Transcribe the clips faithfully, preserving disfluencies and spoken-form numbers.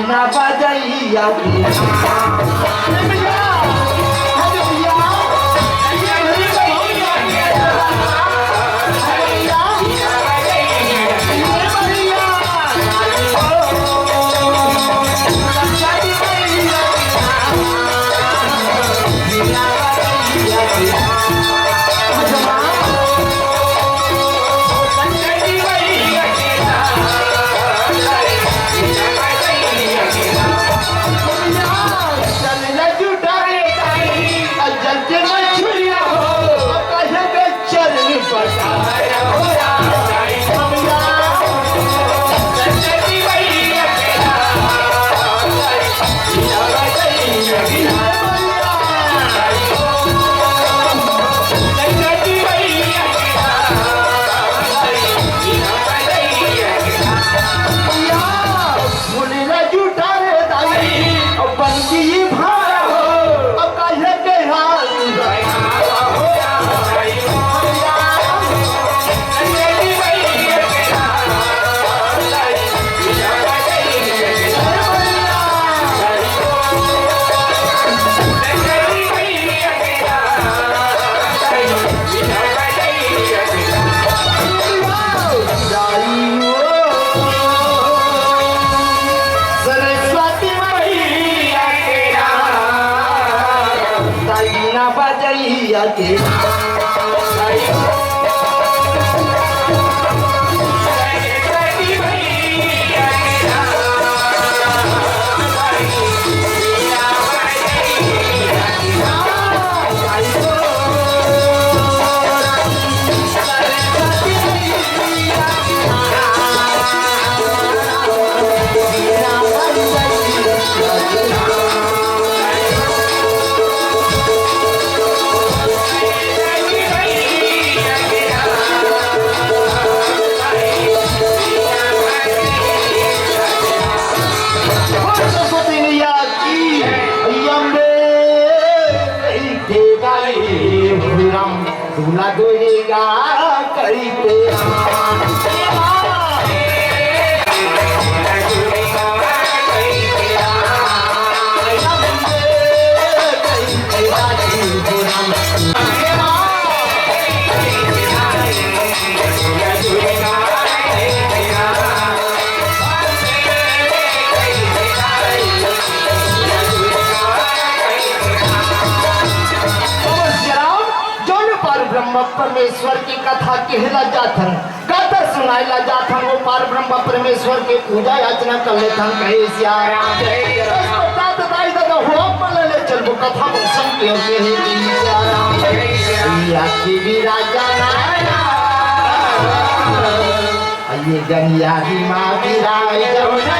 ना बजैया की। अरे भैया, अरे भैया, अरे भैया, अरे भैया। सरस्वती मैया के नाम, ताली ना बजैया के। सरस्वती मैया की। अम्बे देवाई राम, दूल्हा दुल्हिया कइके। जौन पार ब्रह्म परमेश्वर की कथा कहला जाथन, कथा सुनाइला जाथन, वो पार ब्रह्म परमेश्वर के पूजा याचना कर लेथन। कहे सिया राम। तात दाई ददा हो, अपन ले चलबो कथा में संग के, के हे सिया राम। या की भी राजा ना। ये गनियारी माँ की राय जमुना।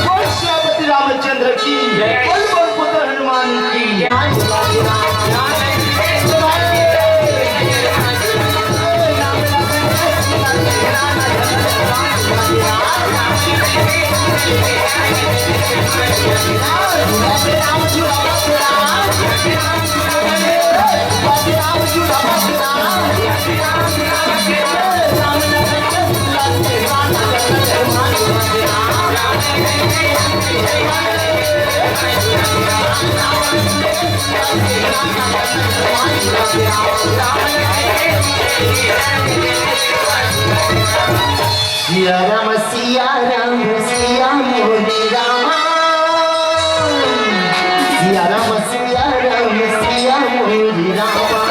बोल श्रीपति रामचंद्र की, बोल बोल पुत्र हनुमान की। सिया राम, सिया राम, सिया मोरे रामा। सिया राम, सिया राम, सिया मोरे रामा।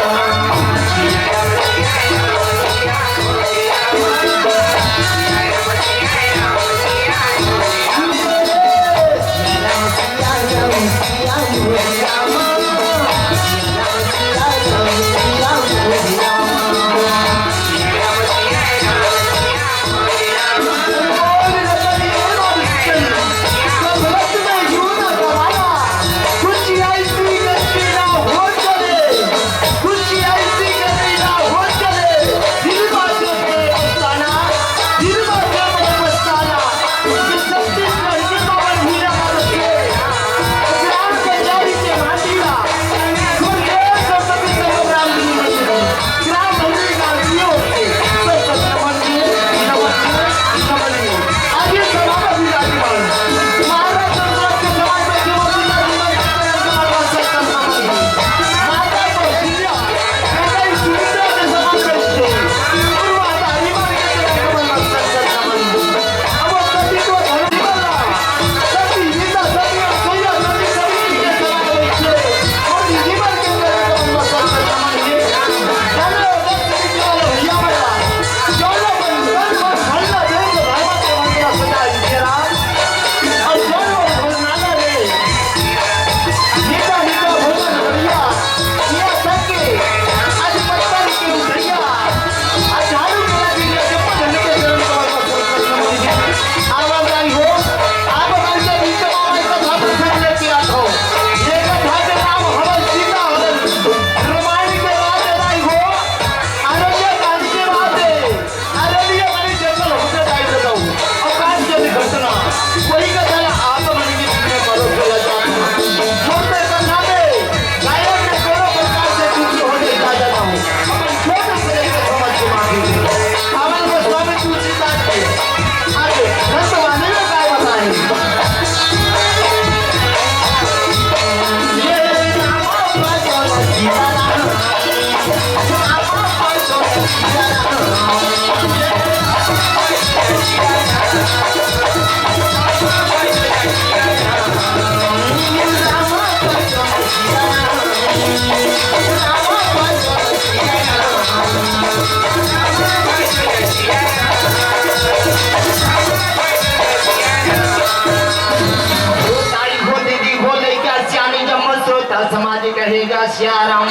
रहेगा सियाराम।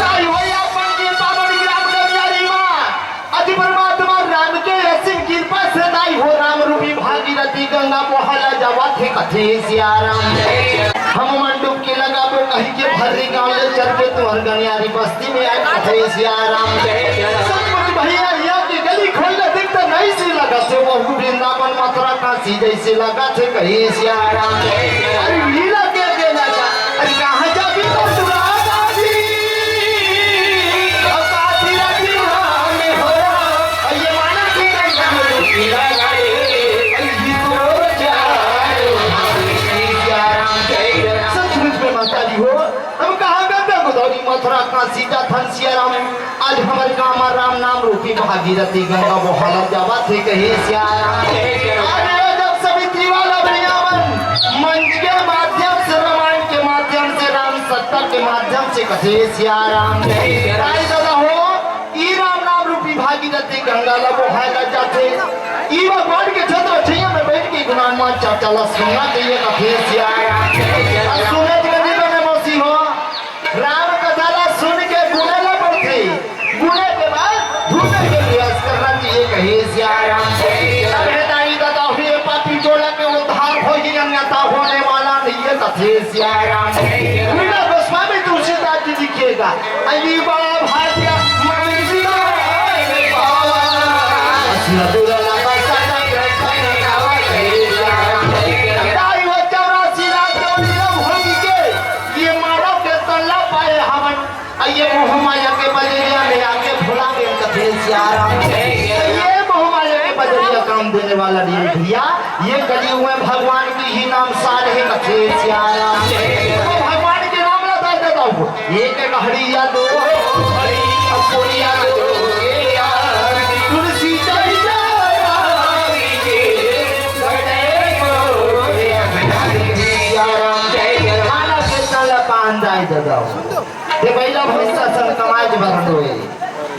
ताई हो अपन के पावन ग्राम गनियारी माँ, अति परमात्मा राम के असीम कृपा से ताई हो राम रूपी भागीरथी गंगा बोहाला जावत हे कथे सियाराम। हम मन डुबकी लगाबो कहि के भर्री गाँव ले चल के तुँहर गनियारी बस्ती में आए कथे सियाराम। सचमुच भैया यहाँ की गली खोल ले दिख तो नहीं सी लगा से वो वृंदावन मथुरा काशी जैसे लगा थे कहे सियाराम। अरे लीला के बेला जा, अरे कहाँ जाबी मथुरा काशी? अब काशी राजी राम हो, अरे ये माना के नहीं जाने लीला गाए, अरे ये तो क्या सियाराम। सचमुच में माता जी हो, हम कहाँ गंगा गोदावरी मथुरा काशी जाथन सियाराम। आज हमर गाँव म राम नाम रूपी भागीरथी गंगा बोहालत जावत हे कहे सियाराम। आज ये जब सावित्री वाला भैया मन मंच के माध्यम से, रामायण के माध्यम से, राम सत्ता के माध्यम से कथे सियाराम। ताई दादा हो, ई राम नाम रूपी भागीरथी गंगा ला बोहालत जाथे। ई भगवान के छत्र छइया में बैठ के गुणगान मा चर्चा ला सुनना चाहिए कथे सियाराम। अउ सुनत के दिन में मौसी हो, राम कथा ला सुन के गुने ला पड़थे, गुने के बाद धुने के प्रयास करना चाहिए कहे सियाराम। तब हे ताई दादा हुए पापी टोला के उद्धार होही, अन्यथा होने वाला नहीं है कथे सियाराम। बिना गोस्वामी तुलसीदास जी लिखेगा, अली बाबा भाटिया मंदिर में पावा। असला दुर्लभ सदा रतन आवा कहे सियाराम। ताई हो चौरासी लाख चौड़ी रंग होली के ये मानव के तल्ला पाए हवन। आ ये मोह माया के बजरिया में आके भुला गए कथे सियाराम। ये मोह माया के बजरिया काम देने वाला नहीं है भैया, ये कलयुग में भगवान की ही नाम सार है कथे सियाराम। तो भगवान के नाम ला दे देता हूँ, एक घड़ी या दो घड़ी, अब कोई या दो, तुलसी चढ़ जाए सियाराम। मानव के तल्ला पान दाई दादा हो। ते बइला भैंसा सन कमाए के बरन होए।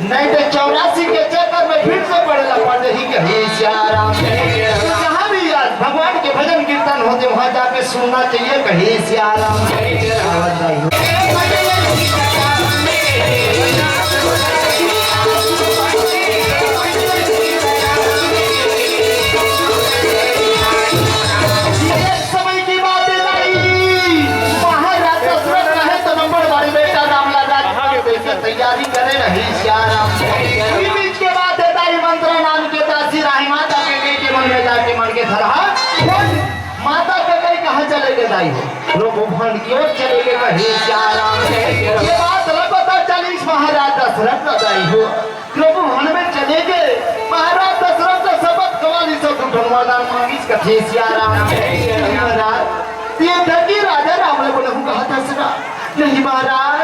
नहीं तो चौरासी के चक्कर में फिर से पड़ेला पंडरी कहे सियाराम। तो जहाँ भी यार भगवान के भजन कीर्तन होते, वहाँ जाके सुनना चाहिए कहे सियाराम। समय की बात है भाई, महाराज दशरथ रहे तो नंबर वाली बेटा रामलाल राज के तैयारी करे रही सियाराम। इसी बीच के बात है दाई मंत्रा नाम के दासी राही माता के गई के मन में जाके मन के धरा, "खोज, माता के गई कहाँ चले गए दाई हो?" लोग भवन की ओर चले गए कहे सियाराम। ये बात लगता चालीस महाराज दशरथ का दाई हो। प्रभु हन में चले गए। महाराज दशरथ से शपथ खवाली से दू ठन वरदान मांगिस कथे सियाराम। महाराज, ये धरती राजा राम ने बोले, "हूँ कहा दशरथ?" "नहीं महाराज,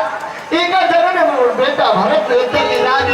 एक जगह ने मोर बेटा भरत ने धरती राज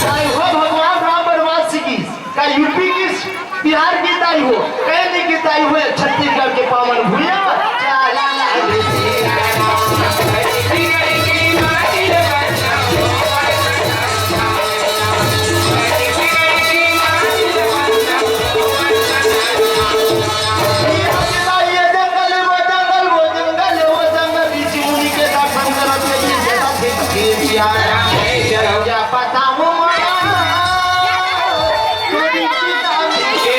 दाई हो भगवान राम बनवास की, का यूपी की, बिहार की दाई हो, कहीं नहीं की दाई हो, छत्तीसगढ़ के पावन भूया। ये जंगल, वो जंगल, वो जंगल, वो जंगल, ऋषि मुनि के दर्शन करत के दिन देखत हे, हे सिया राम, हे जय जय पता वो माया, तोरी की दाम के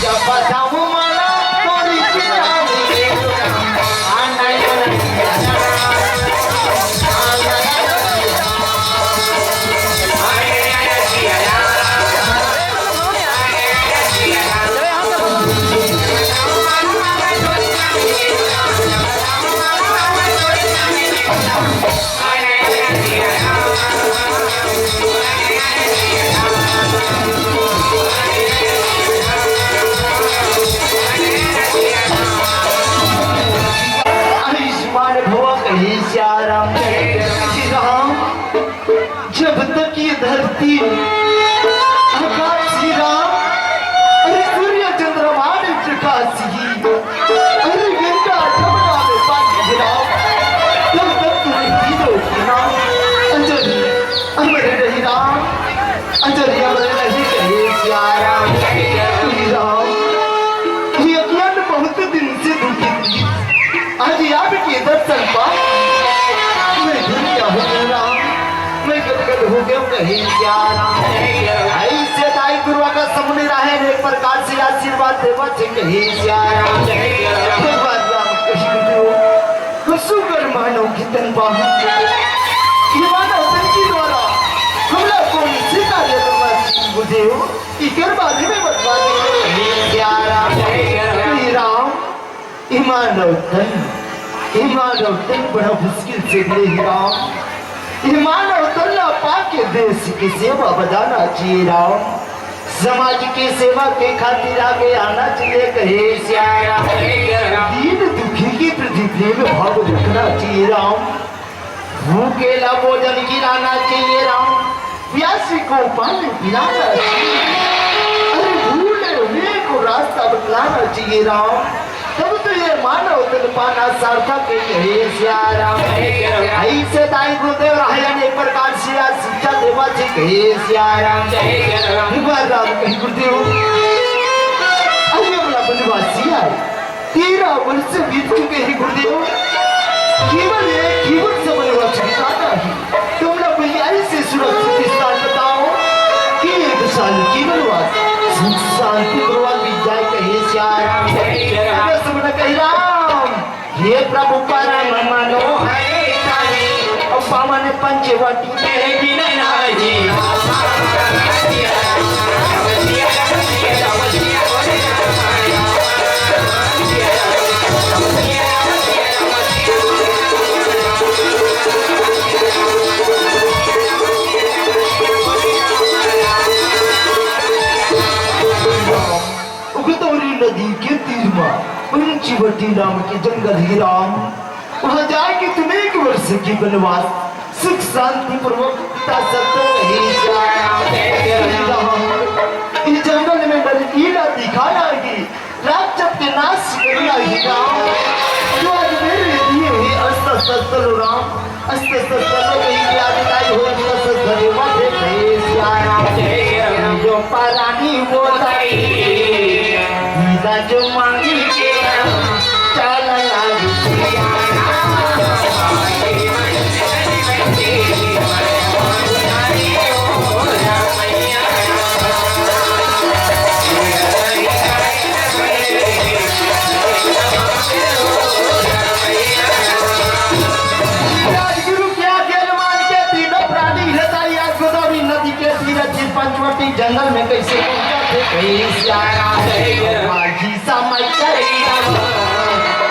जय पता वो माया, तोरी की दाम के राम, ये अज्ञान बहुत दिन से दुखी थी। आज आपके दर्शन पा मैं धन्य हो गया राम, मैं गदगद हो गया कहे सिया राम। ऐसे दाई गुरुआ का समझ रहा है, एक प्रकार से आशीर्वाद देवा थे कहे सिया राम। भगवान राम कही दो, सुगर मानव की तन पाहु, ये मानव तन की द्वारा हमला कौन से कार्य करवा बुझे हो? इकर बारे में बतला दे। हे सिया राम, हे राम, ईमान और तन, ईमान और तन बड़ा मुश्किल से मिले हे राम। ईमान और तन ला पाके देश की सेवा बजाना चाहिए राम। समाज की सेवा के खातिर आगे आना चाहिए कहे सिया राम। दीन दुखी के प्रति प्रेम भाव रखना चाहिए राम। भूखे ला भोजन खिलाना चाहिए राम, प्यासे को पानी पिलाना चाहिए। अरे भूले हुए को रास्ता बतलाना चाहिए राम, तब तो ये मानव तन पाना सार्थक है कहे सिया राम। ऐसे दाई गुरुदेव रहे अनेक प्रकार से आज शिक्षा देवा जी कहे सिया राम। भगवान राम कही गुरुदेव, अरे बोला बनवासी आए, तेरह वर्ष बीत चुके हैं गुरुदेव, केवल एक ही वर्ष वनवास बिताना है। तुम लोग कोई ऐसे सुरक्षित स्थान बताओ कि एक साल की वनवास सुख शांति पूर्वक बीत जाए, कहे सिया राम। अगर सुन कही राम, हे प्रभु परम मनोहर, अब पावन पंचवटी उगतौरी नदी के तीर मा पंचवटी नाम के जंगल ही राम। वहाँ जाके तुम एक वर्ष की वनवास सुख शांति पूर्वक बिता सकते हो। हे श्याम, हे राम, इस जंगल में नरकीला दिखाना ही, राक्षस के नाश करना ही राम। जो आज मेरे दिए हुए अस्त्र शस्त्र लो राम, अस्त्र शस्त्र लो, कहीं क्या दिखाई हो, अस्त्र शस्त्र लो, हे श्याम, हे राम, जो परानी वो ताई, सीता जो मांगी के राम। राजगुरु क्या ज्ञान मान के तीनों प्राणी हृदय या गोदावरी नदी के तीर थी पंचवटी जंगल में कैसे पहुंचा थे? कहीं से आया है, माघी समय करीब।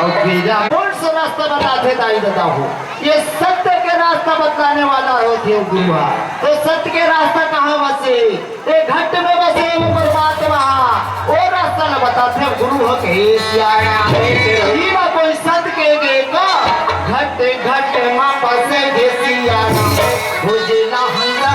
और बेजा कौन सा रास्ता बताते दाई दादा हो? ये सत्य के रास्ता बतलाने वाला हो थे गुरु। तो सत्य के रास्ता कहाँ बसे? ये घट में बसे वो परमात्मा। वो रास्ता न बताते गुरु हो के सियारा। ये ना कोई सत्य के देखा। घट घट मा बसे थे सियारा। हो जे ना हंगा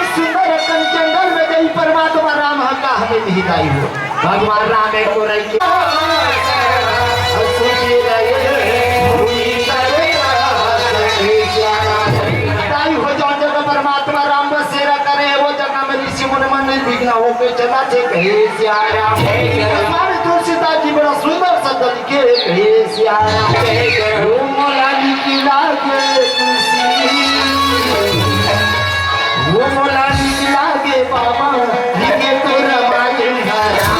सुंदर अकन जंगल में गई परमात्मा राम ह का हमें नहीं दाई हो। भगवान राम एक को रही ताई हो जाओ जगह परमात्मा राम बसेरा करे, वो जगह में ऋषि मुनि मन निर्विघ्न होके चला थे कहे सिया राम। भगवान तुलसीदास जी बड़ा सुंदर शब्द लिखे कहे सिया राम। वो मोला निकला के तुलसी, वो मोला निकला के बाबा, लिखे तोरा मालिन धारा।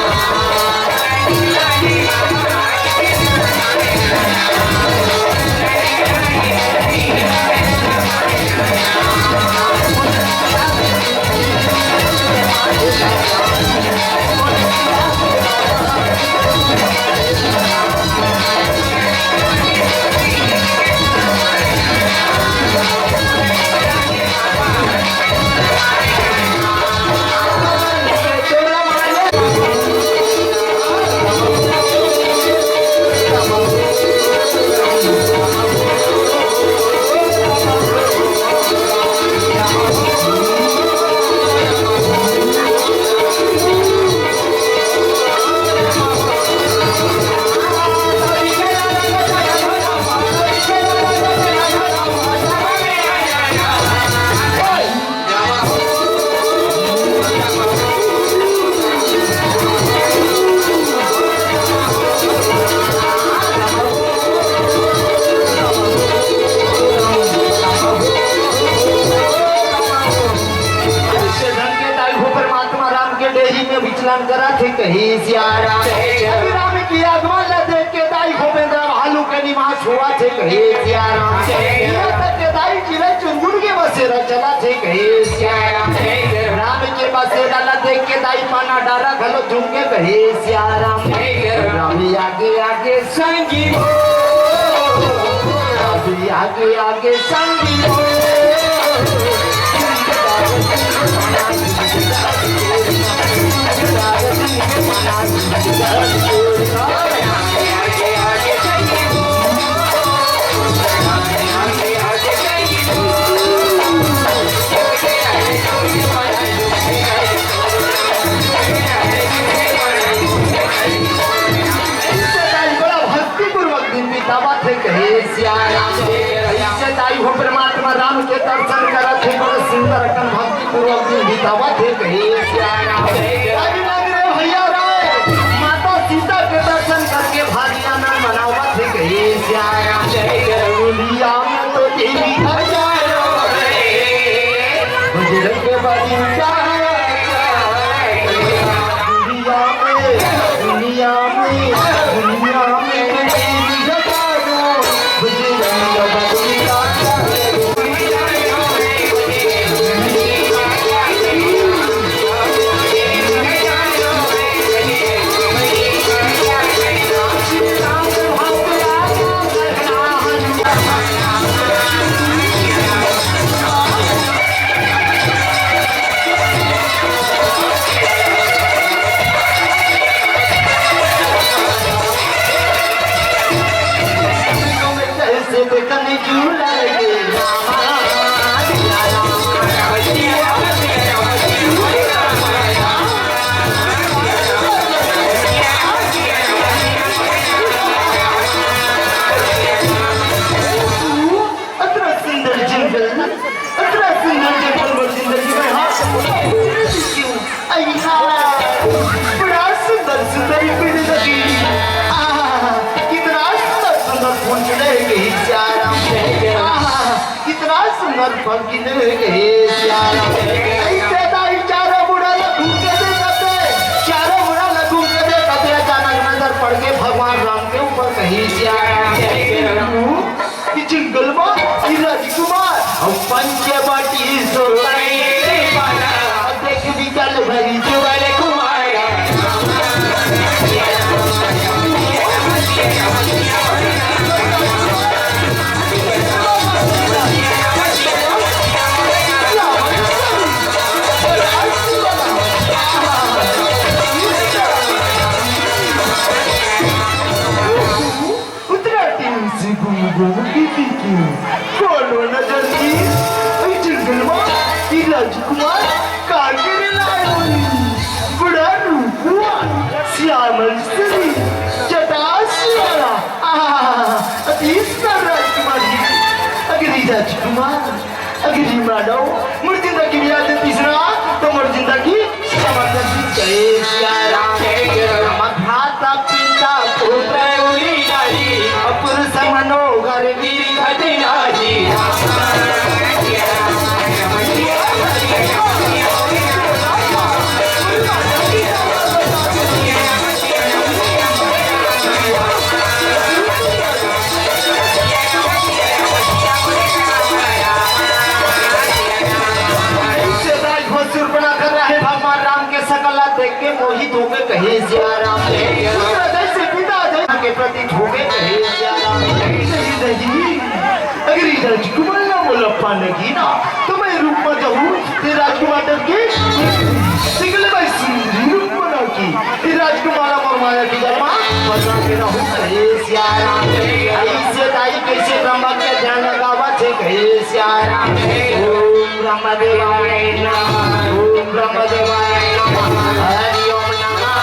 कहे सिया राम। श्री राम के आगमन ला देख के दाई भूपेंद्र भालू के निमास होवत हे, कहे सिया राम। यहाँ तक के दाई चिरई चुनगुन के बसेरा चलत हे, कहे सिया राम। राम के बसेरा ला देख के दाई पाना डारा घलो झुम के, कहे सिया राम। राम आगे आगे संगी हो, राम आगे आगे संगी हो। बड़ा भक्तिपूर्वक दिन बितावत हे, कहे सिया राम। ऐसे दाई हो परमात्मा राम के दर्शन करत हे, बड़ा सुंदर अकन भक्तिपूर्वक दिन बितावत हे, कहे सिया राम। अरे लग रे भैया रे, माता सीता के दर्शन करके भारी आनंद मनावत हे, कहे सिया राम। दुनिया में तो देवी हजारों है, बजरंग बली का दुनिया में, दुनिया में, दुनिया में तेरी जटा दो, बजरंग बली का। अतरा सुंदर जंगल, अतरा सुंदर जंगल में जिंदगी में हाथ क्यों? अय्या, बड़ा सुंदर सुंदर एक पेड़ लगी। आहा, कितना सुंदर सुंदर फूल खिले गए चारों। आहा, कितना सुंदर फल खिले गए चारों। ऐसे दाई चारों मुड़ा ला घूम के देखते, चारों मुड़ा ला घूम के देखते, अचानक नजर पड़ के भगवान राम के ऊपर कही चारों। कि जंगल मा ई राजकुमार अउ पंचवटी सोई वाला, देख विकल भरी जुगल कुमार। उतरा टीम से घूम घूम के पीछे कोनो नजर नहीं। ओई जंगल मा ई राजकुमार का करे लाए होई? बड़ा रूपवान, श्यामल शरीर, जटा सुहाना। आहा, अति सुंदर राजकुमार जी। अगर ई राजकुमार अगर ई मानव मोर जिंदगी में आते तीसरा, तो मोर जिंदगी समझ जय सिया राम। राम भ्राता पिता पुत्र उरी नारी, पुरुष मनोहर वीर घट नारी। से दाई घोसुर बना कर रहे भगवान राम के सकल ला देख के मोहित होके कहे सिया राम। पुत्र जैसे पिता जैसे के प्रतीक होके कहे सिया राम। नहीं, नहीं, अगर ई राजकुमार ला मोला पाना गे ना, तो मैं रूप में जाहूँ, ते राजकुमार डर के निकले भाई सुंदरी रूप बना के। ए राजकुमार मोर माया के जाल मा फंसा के रहू कहे सिया राम। ऐसे दाई कैसे ब्रह्मा के ध्यान लगावत हे कहे सिया राम। ओम ब्रह्म देवाय नमः, ओम ब्रह्म देवाय नमः, हरि ओम नमः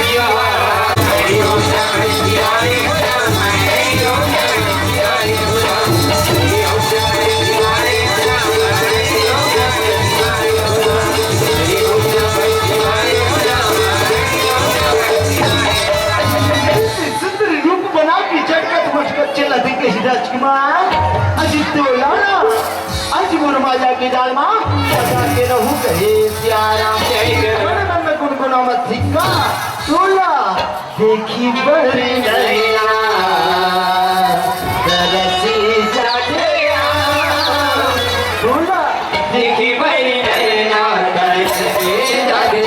शिवाय। हरि ओम नमः शिवाय। सुंदर रूप बना के झटकत मटकत चला दे कही राजकुमार। अजी तोला ना, आज मोर माया के जाल मा फंसा के रहू कहे सिया राम। मन मन में गुनगुन मथिका तोला देखी बर नैना तरसी जागे। तोला देखी बर नैना तरसी जागे।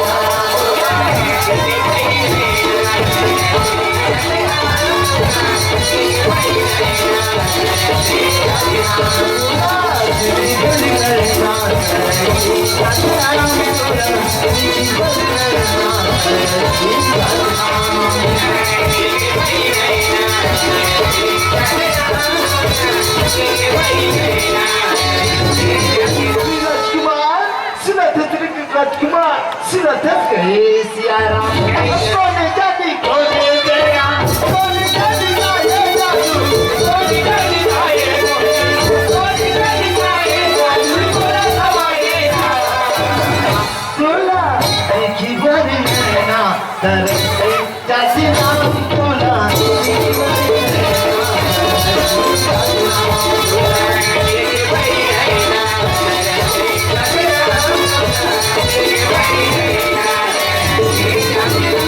राजकुमार, सुनत हस रे राजकुमार, सुनत हस कहे सिया राम। कौन जानी कौन तेरा, कौन जानी आए जादू, कौन जानी आए, कौन जानी आए जादू, बोला सवाए। तोला देखी बर नैना तरसे जागे राम तोला।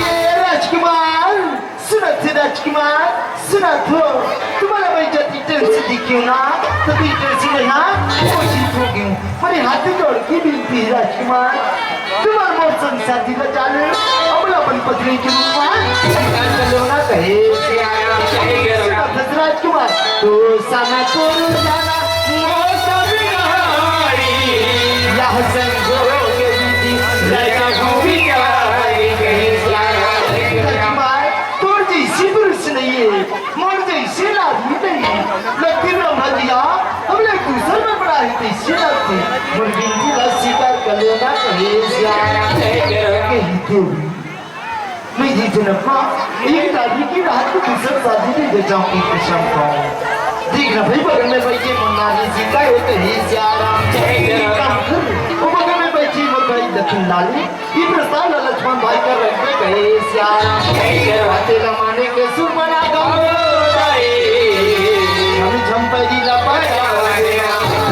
ए राजकुमार, सुनत हे राजकुमार, सुनत हो, तुम्हारा भाई जति टेंशन दिखियो ना, तो तुम टेंशन में ना, वो ठीक हो गयो। मेरे हाथ जोड़ के विनती है राजकुमार, तुम्हार मोर संग साथी बचा ले, अमला अपन पत्नी के रूप में स्वीकार कर लो ना कहे। सुनत हे राजकुमार, तो सना तोर जाना, वो सब बिहारी, यह संजोग विधि, लगा हो बिहारी कहे। राजकुमार, तोर जैसी पुरुष नहीं है, मोर जैसे लाभ नहीं। लक्ष्मी ब्रह्मा जी, हमले दूसर में बड़ा ही तैसे लगती। मोर बिनती ला स्वीकार कर लेना कहे सिया। कही देवी, मैं जी जनपा एक दादी की रात को दूसर शादी नहीं दे जाऊंगी कसम खाऊं। देख ना भाई, बगल में बैठी मोर नारी सीता है कहे सिया राम। काम कर, वो बगल में बैठी मोर भाई लखन लाली। ई प्रस्ताव ला लक्ष्मण भाई कर रखे कहे सिया राम। तेला माने के सुर बना दो। हम झम पैरी ला पाया।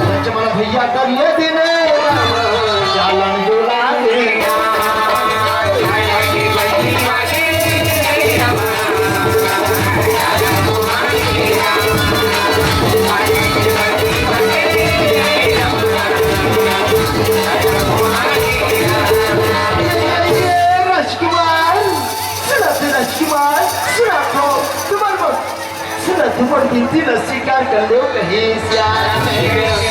लक्ष्मण भैया कर ये दिन। चालन डोला दे। राजकुमार, सुनत हे राजकुमार, सुनत हो, तुम्हार मोर, सुनत हो मोर बिनती ला स्वीकार कर लेव कहे सिया।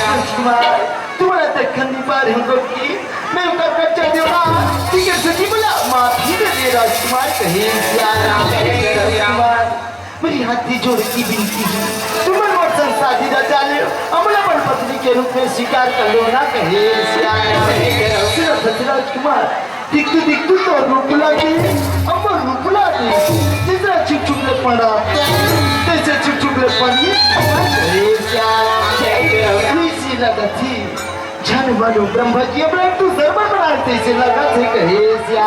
राजकुमार, तुम्हारा देखन नहीं पा रहे हम लोग की, मैं उतर कर चल देव ना, ठीक है, सची बोला, माफी दे दे राजकुमार कहे सिया। राजकुमार, मेरी हाथी जोड़ की बिनती है, तुमन मोर संग शादी रचा ले, अमला अपन पत्नी के रूप में स्वीकार कर लो ना कहे सिया। सुनत हस राजकुमार, दिखतू दिखतू तो रूप लागे, अमर रूप लागे, जिसरा चुप चुप ले पड़ा, तैसे चुप चुप ले पड़ी, कहे सिया। ऐसी लगत ही झन मनु ब्रह्म जी अब तू सर्व बनाए तैसे लगत हे कहे सिया।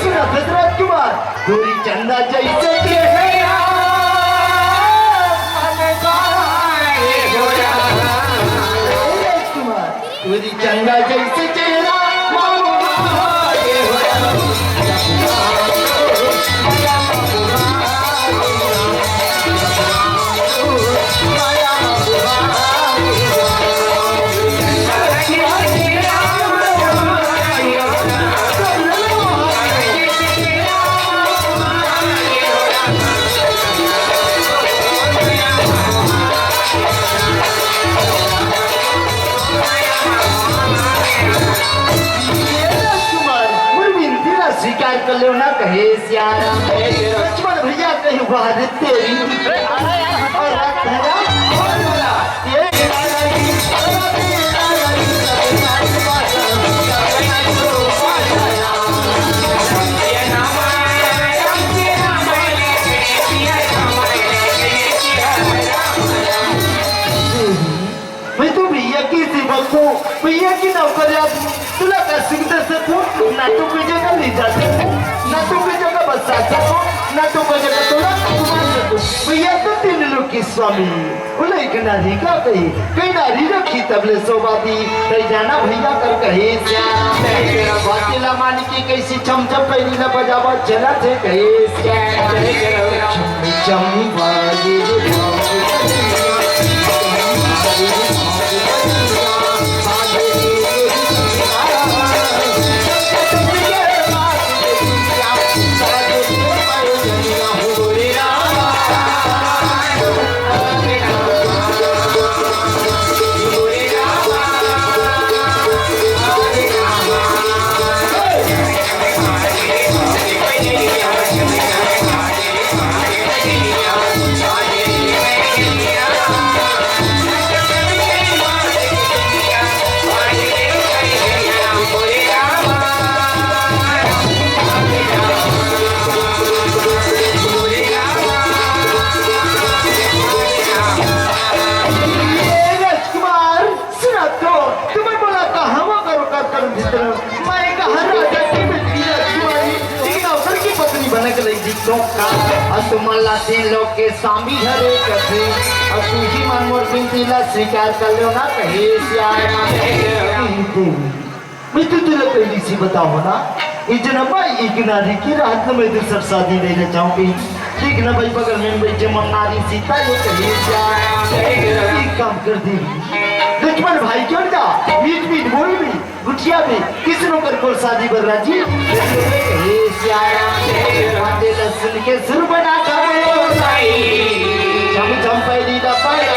सुनत हस राजकुमार, गोरी चंदा जैसे चेहरा। राजकुमार, गोरी चंदा जैसे चेहरा। राजकुमार, मोर विनती ला स्वीकार कर लेव ना कहे सियाराम। लक्ष्मण भैया कहीं बाहर तेरी और रात भैया और बोला, ये मैं तो भैया की सेवक हूँ, भैया की नौकरी। तुला का सुख दे सकूं, ना तो कोई जगह ले जा सकूं, ना तो कोई जगह बसा सकूं, ना तो कोई जगह तुला घुमा सकूं। भैया तो तीन लोक के स्वामी, बोले एक नारी का कही, कई नारी रखी तब ले शोभा दी, तई जाना भैया कर कहे श्याम। बातें ला मान के कैसी छम छम पैरी ला बजावा चला थे कहे श्याम। छम छम बाजे रे ए राजकुमार, सुना तो, तुमन मोला कहाँ वो करो कर कर भीतर? मैं कहाँ राजा की बेटी राजकुमारी, एक नौकर की पत्नी बने के लई जीतो का? और तुमन ला तीन लोक के स्वामी हरे कथे, और तू ही मन मोर बिनती ला स्वीकार कर लो ना कहे श्याम। मैं तो तुला पहली से बताओ ना, ये जनम एक नारी की राहत में दूसर शादी नहीं ले जाऊंगी। देख ना भाई, बगल में बैठे मन नारी सीता ये कहे श्याम। एक काम कर दे, लक्ष्मण भाई क्यों जा, मीठ मीठ बोल भी, गुठिया भी, किस नौकर को शादी बर राजी? कहे श्याम। बातें ला सुन के सुर बना कर बोलो भाई। चम चम पैरी ला पाया,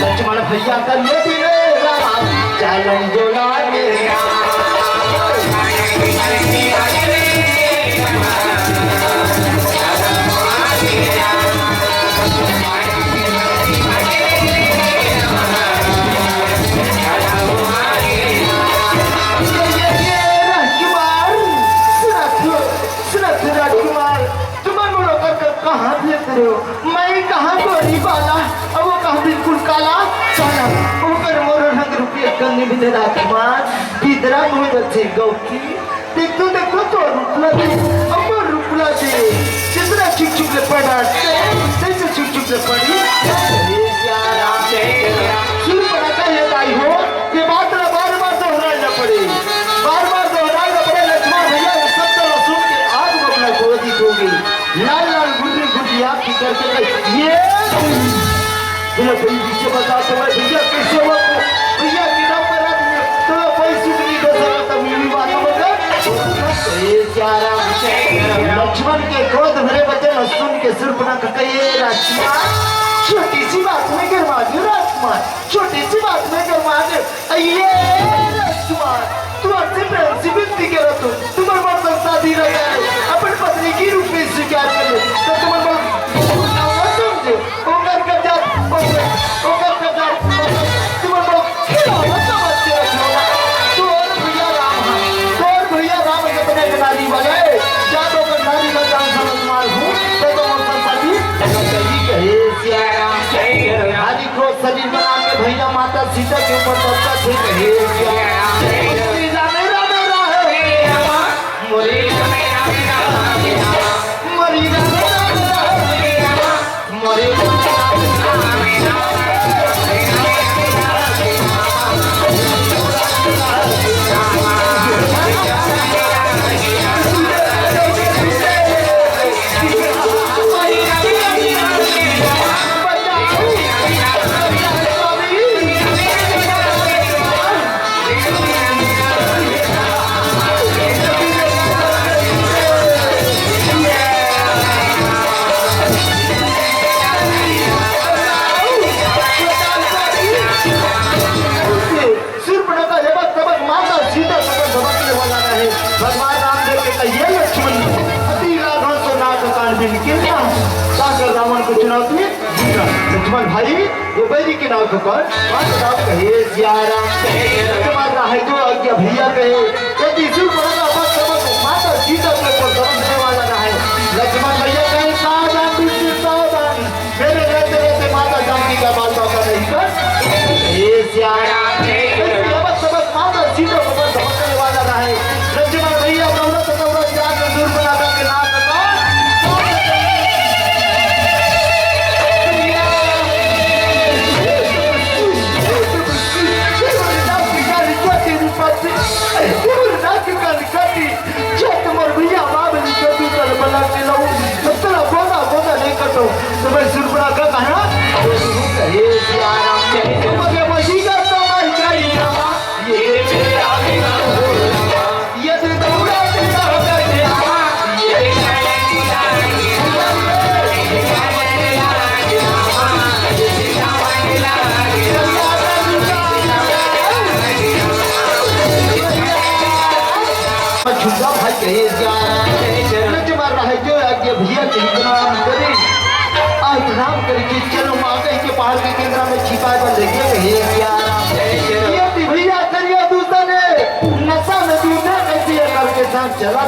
लक्ष्मण भैया कर लो दिले राम, चालन जोड़ा के। राजकुमार, सुना तो, सुना तो राजकुमार, तुमन मोर ओकर कर कहाँ भेज रहे हो? मैं कहाँ गोरी बाला, अब वो कहाँ बिल्कुल काला, काला। ओकर मोर रंग रूपी अक्कल नहीं मिले राजकुमार, बिदरा मुँह बचे गौ की। देखो, देखो, तो रूपला दे, अब वो रूपला दे, जितना छुक छुक ले पड़ा, जैसे छुक छुक ले पड़ी। अरे प्यारा, सुन पड़ा का ये दाई हो, ये बात ना बार बार दोहराना पड़े, बार बार दोहराना पड़े। लक्ष्मण भैया ये सब तो सुन के आग बबला क्रोधित हो गई। लाल लाल गुर्री गुर्री आँख की करके कही, "ये बोलो भाई, पीछे बता तो मैं भैया कैसे हुआ को भैया के नाम पर रख दिया।" तो भाई सुन नहीं कर सकता, तब ये भी बात बता। ए प्यारा, लक्ष्मण के क्रोध भरे वचन सुन के शूर्पणखा कहे, "राजकुमार, छोटी सी बात में गरमा गयो राजकुमार, छोटी सी बात में गरमा गयो।" अये राजकुमार, तुम्हारे से प्रेम से विनती करो तो, तुम्हारे मन संसार धीरज है, अपन पत्नी की रूप में स्वीकार कर लो, तो तुम्हारे मन समझो, ओकर कब्जा, ओकर, ओकर कब्जा, ओकर, तुम्हारे मन खिलौना समझ के रखो। तो और भैया राम, तो और भैया राम कितने नारी वाले, जा तो कर नारी का जान समझ मार हूँ, तो तुम अपन पति, कही कहे सिया राम। हरि को शरीर बना के भैया माता सीता के ऊपर बच्चा थे कहे क्या? श्री राम राम राम। मोरे राम राम राम। मोरे राम राम राम। मोरे राम राम राम। शूर्पणखा जबक तबक माता सीता तबक धबकने वाला रहे। भगवान रामदेव के कहिए लक्ष्मण, अति राघव सो नाक कान बिन किन्ना, जाकर रावण को चुनौती दीना। लक्ष्मण भाई, ये बैरी के नाव को कौन? माता राम कहे सिया राम। लक्ष्मण राहे जो आज्ञा भैया कहे, यदि शूर्पणखा जबक तबक माता सीता के ऊपर धबकने वाला रहे। लक्ष्मण भैया कहे, "सावधान बिल्कुल सावधान।" मेरे रहते रहते माता जानकी का बाल बांका नहीं कर। ए सिया राम, ऐसी अबक सबक माता सीता को बंद होने वाला रहे। लक्ष्मण भैया दौड़त दौड़त जाकर शूर्पणखा के नाक का लेके कहीं क्या? ये भी भैया करिया दूसरा ने नशा में दूसरा कैसी है करके साथ चला।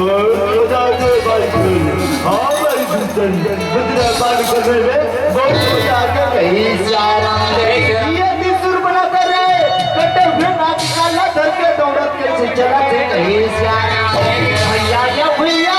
बहुत मजा आ गया भाई। हाँ भाई, गुजरा पार करने में बहुत मजा आ गया भाई। ये भी सुर बनाता रहे, कटे हुए नाच काला धर के दौड़त कैसे चला थे कहीं। भैया या भैया,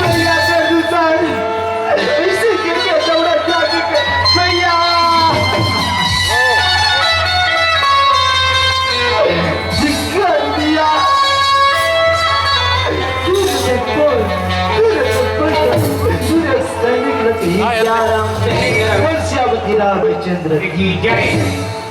भैया जल्दी चल, इसी गिर के दौड़ा जाके भैया। दिक्कत दिया। सूर्य को, सूर्य को, सूर्य सैनिक रथ ही प्यारा। वर्षावती रामचंद्र की जय।